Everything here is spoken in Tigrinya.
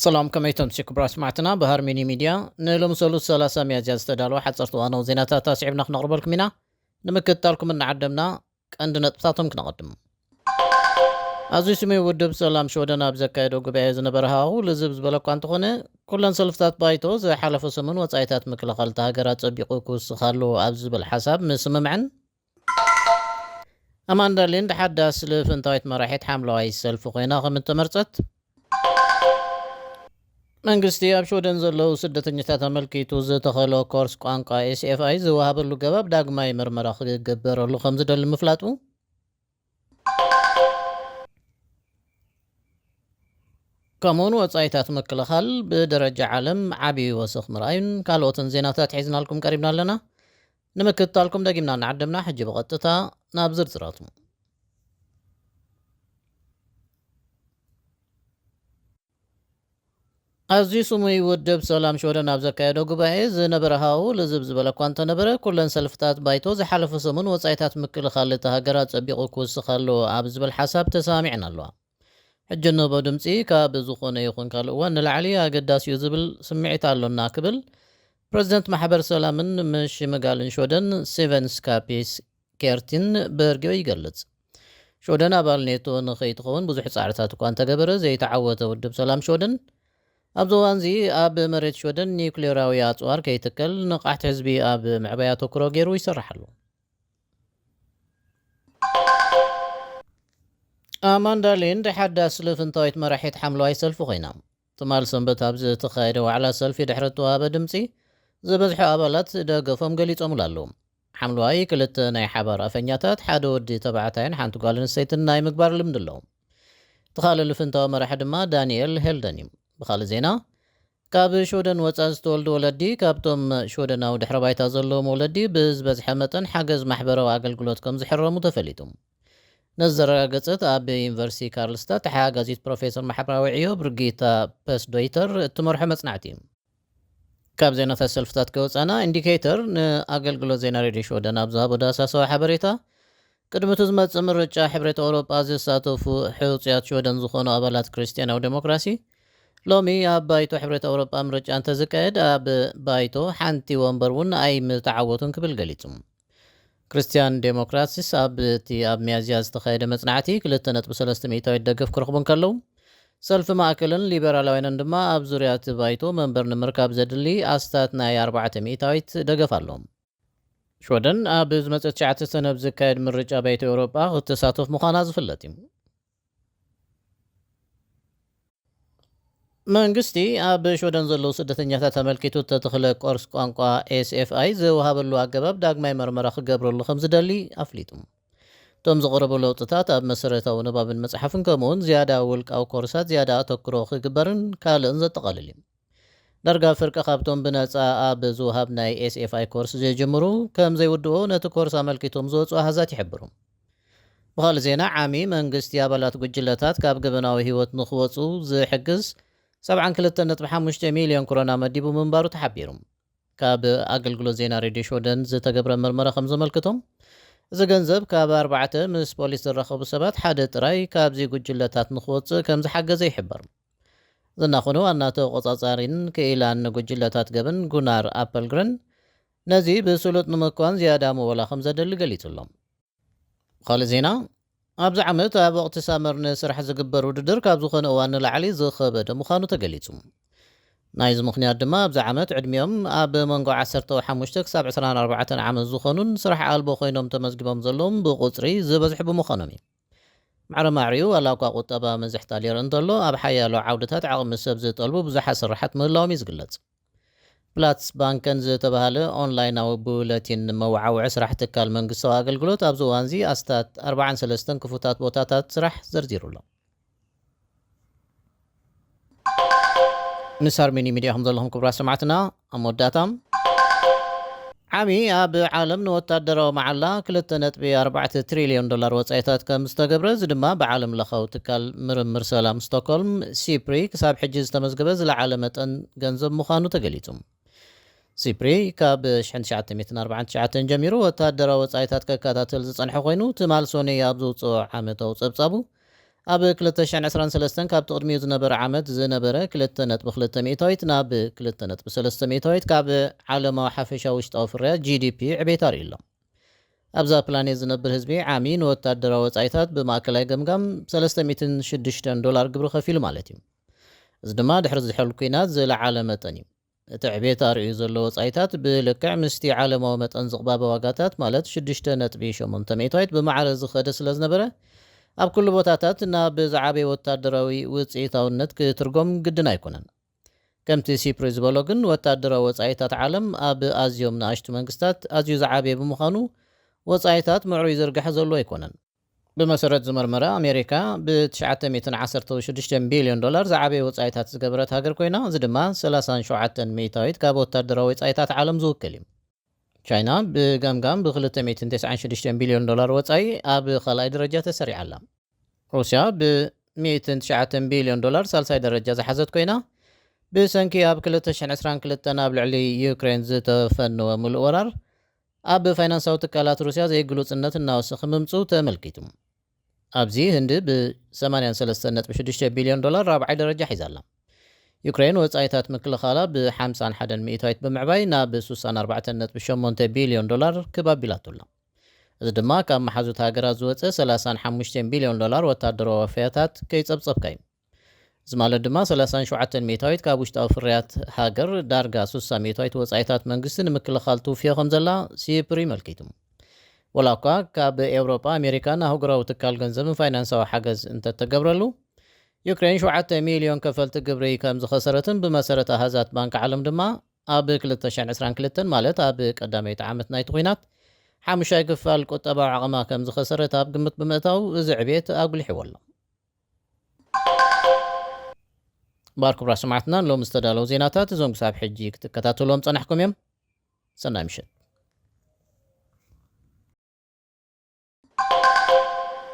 ሰላም፣ ከመይ ተምሲ ክቡራት ሰማዕትና? ብሃርሚኒ ሚድያ ንሎሚ ሰሉስ ሰላሳ ሚያዝያ ዝተዳለወ ሓፀርቲ እዋናዊ ዜናታት ኣስዒብና ክነቕርበልኩም ኢና። ንምክትታልኩም እናዓደምና ቀንዲ ነጥብታቶም ክነቐድም። ኣዝዩ ስሙይ ውድብ ሰላም ሽወደን ኣብ ዘካየዶ ጉባኤ ዝነበረ ሃዋሁ ልዝብ ዝበለ እኳ እንተኾነ፣ ኩለን ሰልፍታት ባይቶ ዝሓለፈ ሰሙን ወጻኢታት ምክልኻል እታ ሃገር ኣጸቢቑ ክውስኻሉ ኣብ ዝብል ሓሳብ ምስምምዐን፣ ኣማንዳ ሊንድ ሓዳስ ልፍንታዊት መራሒት ሓምለዋይ ሰልፊ ኮይና ከም እተመርጸት፣ መንግስቲ ኣብ ሽወደን ዘለዉ ስደተኛታት ኣመልኪቱ ዝተኸሎ ኮርስ ቋንቋ ኤስኤፍኣይ ዝወሃበሉ ገባብ ዳግማይ መርመራ ክግበረሉ ከም ዝደሊ ምፍላጡ፣ ከምኡውን ወጻኢታት ምክልኻል ብደረጃ ዓለም ዓብዪ ወሰኽ ምርኣዩን ካልኦትን ዜናታት ሒዝናልኩም ቀሪብና ኣለና። ንምክትታልኩም ደጊምና እናዓደምና፣ ሕጂ ብቐጥታ ናብ ዝርዝራቱ። ኣዝዩ ስሙይ ውድብ ሰላም ሽወደን ኣብ ዘካየዶ ጉባኤ ዝነበረ ሃዋሁ ልዝብ ዝበለ እኳ እንተነበረ፣ ኩለን ሰልፍታት ባይቶ ዝሓለፈ ሰሙን ወጻኢታት ምክልኻል እታ ሃገር ኣጸቢቑ ክውስኻሉ ኣብ ዝብል ሓሳብ ተሰማሚዐን ኣለዋ። ሕጂ እንህቦ ድምጺ ካብ ዝኾነ ይኹን ካልእ እዋን ንላዕሊ ኣገዳሲ እዩ ዝብል ስምዒት ኣሎና ክብል ፕረዚደንት ማሕበር ሰላምን ምሽምጋልን ሽወደን ስቨን ስካፒስ ኬርቲን በርጊዮ ይገልጽ። ሽወደን ኣባል ኔቶ ንኸይትኸውን ብዙሕ ጻዕርታት እኳ እንተገበረ ዘይተዓወተ ውድብ ሰላም ሽወደን ኣብዚ እዋንዚ ኣብ መሬት ሽወደን ኒውክሌራዊ ኣጽዋር ከይትከል ንቕሓት ህዝቢ ኣብ ምዕባይ ኣተኩሮ ገይሩ ይሰርሕ ኣሎ። ኣማንዳ ሊንድ ሓዳስ ልፍንታዊት መራሒት ሓምለዋይ ሰልፊ ኮይና። ትማል ሰንበት ኣብ ዝተኻየደ ዋዕላ ሰልፊ ድሕሪ እተዋህበ ድምጺ ዝበዝሑ ኣባላት ደገፎም ገሊጾምሉ ኣለዉ። ሓምለዋይ ክልተ ናይ ሓባር ኣፈኛታት፣ ሓደ ወዲ ተባዕታይን ሓንቲ ጓል ኣንስተይትን ናይ ምግባር ልምዲ ኣለዎም። እቲ ካልእ ልፍንታዊ መራሒ ድማ ዳንኤል ሄልደን እዩ። ብኻልእ ዜና፣ ካብ ሽወደን ወጻኢ ዝተወልዱ ወለዲ ካብቶም ሽወደናዊ ድሕረ ባይታ ዘለዎም ወለዲ ብዝበዝሐ መጠን ሓገዝ ማሕበራዊ ኣገልግሎት ከም ዝሕረሙ ተፈሊጡ። ነዚ ዘረጋገጸት ኣብ ዩኒቨርሲቲ ካርልስታድ ተሓጋዚት ፕሮፌሰር ማሕበራዊ ዕዮ ብርጊታ ፐስዶይተር እትመርሖ መጽናዕቲ እዩ። ካብ ዜናታት ሰልፍታት ከወጻና፣ ኢንዲኬተር ንኣገልግሎት ዜና ሬድዮ ሽወደን ኣብ ዝሃቦ ዳሳሳዊ ሓበሬታ፣ ቅድሚ እቲ ዝመጽእ ምርጫ ሕብረት ኤውሮጳ ዝሳተፉ ሕጹያት ሽወደን ዝኾኑ ኣባላት ክርስትያናዊ ዴሞክራሲ፣ ሎሚ ኣብ ባይቶ ሕብረት ኤውሮጳ ምርጫ እንተዝካየድ፣ ኣብ ባይቶ ሓንቲ ወንበር እውን ኣይምተዓወቱን ክብል ገሊጹ። ክርስትያን ዴሞክራትስ ኣብ እቲ ኣብ ሚያዝያ ዝተኻየደ መጽናዕቲ ክልተ ነጥቢ ሰለስተ ሚእታዊት ደገፍ ክረኽቡ እንከለዉ፣ ሰልፊ ማእከልን ሊበራላውያንን ድማ ኣብ ዙርያ እቲ ባይቶ መንበር ንምርካብ ዘድሊ ኣስታት ናይ ኣርባዕተ ሚእታዊት ደገፍ ኣለዎም። ሽወደን ኣብ ዝመጽእ ትሽዓተ ሰነ ኣብ ዝካየድ ምርጫ ባይቶ ኤውሮጳ ክትሳተፍ ምዃና ዝፍለጥ እዩ። መንግስቲ ኣብ ሽወደን ዘለዉ ስደተኛታት ኣመልኪቱ እተተኽለ ኮርስ ቋንቋ ኤስኤፍኣይ ዝወሃበሉ ኣገባብ ዳግማይ መርመራ ክገብረሉ ከም ዝደሊ ኣፍሊጡ። እቶም ዝቐረቡ ለውጥታት ኣብ መሰረታዊ ንባብን መጽሓፍን፣ ከምኡውን ዝያዳ ውልቃዊ ኮርሳት ዝያዳ ኣተኩሮ ክግበርን ካልእን ዘጠቓልል እዩ። ዳርጋ ፍርቂ ካብቶም ብነጻ ኣብ ዝወሃብ ናይ ኤስኤፍኣይ ኮርስ ዝጅምሩ ከም ዘይውድኡ ነቲ ኮርስ ኣመልኪቶም ዝወጹ ኣሃዛት ይሕብሩ። ብኻልእ ዜና፣ ዓሚ መንግስቲ ኣባላት ጉጅለታት ካብ ገበናዊ ህይወት ንኽወጹ ዝሕግዝ ሰብዓን ክልተን ነጥቢ ሓሙሽተ ሚልዮን ክሮና መዲቡ ምንባሩ ተሓቢሩ። ካብ ኣገልግሎት ዜና ሬድዮ ሽወደን ዝተገብረ መርመራ ከም ዘመልክቶም፣ እዚ ገንዘብ ካብ ኣርባዕተ ምስ ፖሊስ ዝራኸቡ ሰባት ሓደ ጥራይ ካብዚ ጉጅለታት ንኽወጽእ ከም ዝሓገዘ ይሕበር። ዝናኹኑ ዋና ተቖጻጻሪን ክኢላን ጉጅለታት ገበን ጉናር ኣፐልግረን፣ ነዚ ብስሉጥ ንምኳን ዝያዳ ምወላ ከም ዘደሊ ገሊጹ ኣሎ። ካልእ ዜና፣ ኣብዚ ዓመት ኣብ ወቕቲ ሳመር ንስራሕ ዝግበር ውድድር ካብ ዝኾነ እዋን ንላዕሊ ዝኸበደ ምዃኑ ተገሊጹ። ናይዚ ምኽንያት ድማ ኣብዚ ዓመት ዕድሚኦም ኣብ መንጎ ዓሰርተ ሓሙሽተ ክሳብ ዕስራን ኣርባዕተን ዓመት ዝኾኑን ስራሕ ኣልቦ ኮይኖም ተመዝጊቦም ዘለዎም ብቁጽሪ ዝበዝሑ ብምዃኖም እዩ። ማዕረ ማዕሪኡ ዋላ እኳ ቁጠባ መዝሕታል ይርእ እንተሎ፣ ኣብ ሓያሎ ዓውድታት ዓቕሚ ሰብ ዝጠልቡ ብዙሓት ስራሓት ምህላዎም እዩ ዝግለጽ። ፕላትስ ባንከን ዝተባህለ ኦንላይናዊ ቡለቲን መወዓውዒ ስራሕ ትካል መንግስታዊ ኣገልግሎት ኣብዚ እዋንዚ ኣስታት ኣርባዓን ሰለስተን ክፉታት ቦታታት ስራሕ ዘርዚሩ ኣሎ። ምስ ኣርሜኒ ሚድያ ከም ዘለኹም ክቡራት ሰማዕትና፣ ኣብ መወዳእታ ዓሚ ኣብ ዓለም ንወታደራዊ መዓላ ክልተ ነጥቢ ኣርባዕተ ትሪልዮን ዶላር ወጻኢታት ከም ዝተገብረ፣ እዚ ድማ ብዓለም ለኻዊ ትካል ምርምር ሰላም ስቶክሆልም ሲፕሪ ክሳብ ሕጂ ዝተመዝገበ ዝለዓለ መጠን ገንዘብ ምዃኑ ተገሊጹ። ሲፕሪ ካብ ሽሕን ትሽዓተ ሚእትን ኣርባዓን ትሽዓተን ጀሚሩ ወታደራዊ ወጻኢታት ከከታተል ዝጸንሐ ኮይኑ፣ ትማል ሶኔ ኣብ ዝውጽኦ ዓመታዊ ጸብጻቡ ኣብ ክልተ ሽሕን ዕስራን ሰለስተን ካብ ትቕድሚኡ ዝነበረ ዓመት ዝነበረ ክልተ ነጥቢ ክልተ ሚእታዊት ናብ ክልተ ነጥቢ ሰለስተ ሚእታዊት ካብ ዓለማዊ ሓፈሻዊ ውሽጣዊ ፍርያት፣ ጂ ዲ ፒ፣ ዕቤት ኣርእዩ ኣሎ። ኣብዛ ፕላኔት ዝነብር ህዝቢ ዓሚ ንወታደራዊ ወጻኢታት ብማእከላይ ገምጋም ሰለስተ ሚእትን ሽዱሽተን ዶላር ግብሪ ከፊሉ ማለት እዩ። እዚ ድማ ድሕሪ ዝሕል ኲናት ዝለዓለ መጠን እዩ። እቲ ዕቤት ኣርእዩ ዘሎ ወጻኢታት ብልክዕ ምስቲ ዓለማዊ መጠን ዝቕባበ ዋጋታት ማለት ሽዱሽተ ነጥቢ ሸሞንተ ሚእታዊት ብማዕረ ዝኸደ ስለ ዝነበረ፣ ኣብ ኩሉ ቦታታት ናብ ዝዓበየ ወታደራዊ ውጽኢታውነት ክትርጎም ግድን ኣይኮነን። ከምቲ ሲፕሪ ዝበሎ ግን፣ ወታደራዊ ወጻኢታት ዓለም ኣብ ኣዝዮም ንኣሽቱ መንግስታት ኣዝዩ ዝዓበየ ብምዃኑ፣ ወጻኢታት ምዕሩይ ዝርጋሐ ዘሎ ኣይኮነን። ብመሰረት ዝመርመረ፣ ኣሜሪካ ብ ትሽዓተ ሚእትን ዓሰርተ ሽዱሽተ ቢልዮን ዶላር ዝዓበየ ወጻኢታት ዝገበረት ሃገር ኮይና፣ እዚ ድማ ሰላሳን ሸውዓተን ሚእታዊት ካብ ወታደራዊ ወጻኢታት ዓለም ዝውክል እዩ። ቻይና ብገምጋም ብ ክልተ ሚእትን ተስዓን ሽዱሽተን ቢልዮን ዶላር ወጻኢ ኣብ ካልኣይ ደረጃ ተሰሪዓ ኣላ። ሩስያ ብ ሚእትን ትሽዓተን ቢልዮን ዶላር ሳልሳይ ደረጃ ዝሓዘት ኮይና፣ ብሰንኪ ኣብ ክልተ ሽሕን ዕስራን ክልተን ኣብ ልዕሊ ዩክሬን ዝተፈነወ ምሉእ ወራር፣ ኣብ ፋይናንሳዊ ትካላት ሩስያ ዘይግሉጽነት እናወሰኸ ምምጽኡ ተመልኪቱ። ኣብዚ ህንዲ ብ ሰማንያን ሰለስተን ነጥቢ ሽዱሽተ ቢልዮን ዶላር ራብዓይ ደረጃ ሒዛ ኣላ። ዩክሬን ወጻኢታት ምክልኻላ ብ ሓምሳን ሓደን ሚእታዊት ብምዕባይ ናብ ስሳን ኣርባዕተን ነጥቢ ሸሞንተ ቢልዮን ዶላር ክብ ኣቢላቶ ኣላ። እዚ ድማ ካብ መሓዙት ሃገራት ዝወጸ ሰላሳን ሓሙሽተን ቢልዮን ዶላር ወታደራዊ ወፈያታት ከይጸብጸብካ እዩ። እዚ ማለት ድማ ሰላሳን ሸውዓተን ሚእታዊት ካብ ውሽጣዊ ፍርያት ሃገር፣ ዳርጋ ስሳ ሚእታዊት ወጻኢታት መንግስቲ ንምክልኻል ትውፍዮ ከም ዘላ ሲፕሪ ኣመልኪቱ። ወላ እኳ ካብ ኤውሮጳ፣ ኣሜሪካን ኣህጉራዊ ትካል ገንዘብን ፋይናንሳዊ ሓገዝ እንተተገብረሉ፣ ዩክሬን ሸውዓተ ሚልዮን ከፈልቲ ግብሪ ከም ዝኸሰረትን ብመሰረት ኣሃዛት ባንክ ዓለም ድማ ኣብ ክልተ ሽሕን ዕስራን ክልተን ማለት ኣብ ቀዳመይቲ ዓመት ናይቲ ኲናት ሓሙሻይ ክፋል ቁጠባዊ ዓቕማ ከም ዝኸሰረት ኣብ ግምት ብምእታው፣ እዚ ዕቤት ኣጉሊሕዎ ኣሎ። ባር ክቡራት ሰማዕትና፣ ንሎሚ ዝተዳለዉ ዜናታት እዞም ክሳብ ሕጂ ክትከታተልዎም ጸናሕኩም እዮም። ሰናይ ምሸት።